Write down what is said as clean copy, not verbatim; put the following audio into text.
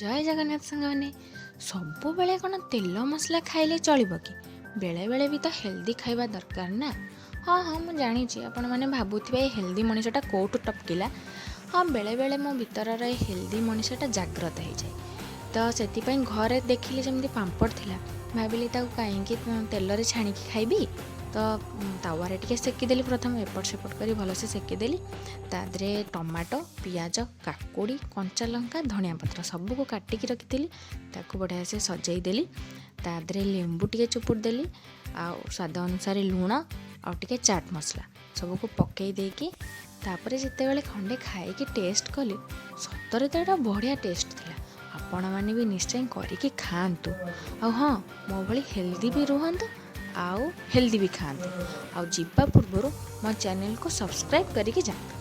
ଜୟ ଜଗନ୍ନାଥ ସାଙ୍ଗମାନେ। ସବୁବେଳେ କ'ଣ ତେଲ ମସଲା ଖାଇଲେ ଚଳିବ କି? ବେଳେବେଳେ ବି ତ ହେଲ୍ଦି ଖାଇବା ଦରକାର ନା? ହଁ, ମୁଁ ଜାଣିଛି, ଆପଣମାନେ ଭାବୁଥିବେ ଏ ହେଲ୍ଦି ମଣିଷଟା କେଉଁଠୁ ଟପକିଲା। ହଁ, ବେଳେବେଳେ ମୋ ଭିତରର ଏ ହେଲ୍ଦି ମଣିଷଟା ଜାଗ୍ରତ ହେଇଯାଏ। ତ ସେଥିପାଇଁ ଘରେ ଦେଖିଲି ଯେମିତି ପାମ୍ପଡ଼ ଥିଲା, ଭାବିଲି ତାକୁ କାହିଁକି ତେଲରେ ଛାଣିକି ଖାଇବି। ତ ତାୱାରେ ଟିକେ ସେକିଦେଲି ପ୍ରଥମେ, ଏପଟ ସେପଟ କରି ଭଲସେ ସେକିଦେଲି। ତା ଦେହରେ ଟମାଟୋ, ପିଆଜ, କାକୁଡ଼ି, କଞ୍ଚା ଲଙ୍କା, ଧନିଆ ପତ୍ର ସବୁକୁ କାଟିକି ରଖିଥିଲି। ତାକୁ ବଢ଼ିଆ ସେ ସଜେଇ ଦେଲି। ତା ଦେହରେ ଲେମ୍ବୁ ଟିକେ ଚୁପୁଡ଼ି ଦେଲି ଆଉ ସ୍ୱାଦ ଅନୁସାରେ ଲୁଣ ଆଉ ଟିକେ ଚାଟ୍ ମସଲା ସବୁକୁ ପକାଇ ଦେଇକି, ତାପରେ ଯେତେବେଳେ ଖଣ୍ଡେ ଖାଇକି ଟେଷ୍ଟ କଲି, ସତରେ ତ ଏଇଟା ବଢ଼ିଆ ଟେଷ୍ଟ ଥିଲା। ଆପଣମାନେ ବି ନିଶ୍ଚୟ କରିକି ଖାଆନ୍ତୁ। ଆଉ ହଁ, ମୋ ଭଳି ହେଲ୍ଦି ବି ରୁହନ୍ତୁ ଆଉ ହେଲ୍ଦି ବି ଖାଆନ୍ତୁ। ଆଉ ଯିବା ପୂର୍ବରୁ ମୋ ଚ୍ୟାନେଲକୁ ସବସ୍କ୍ରାଇବ୍ କରିକି ଯାଆନ୍ତୁ।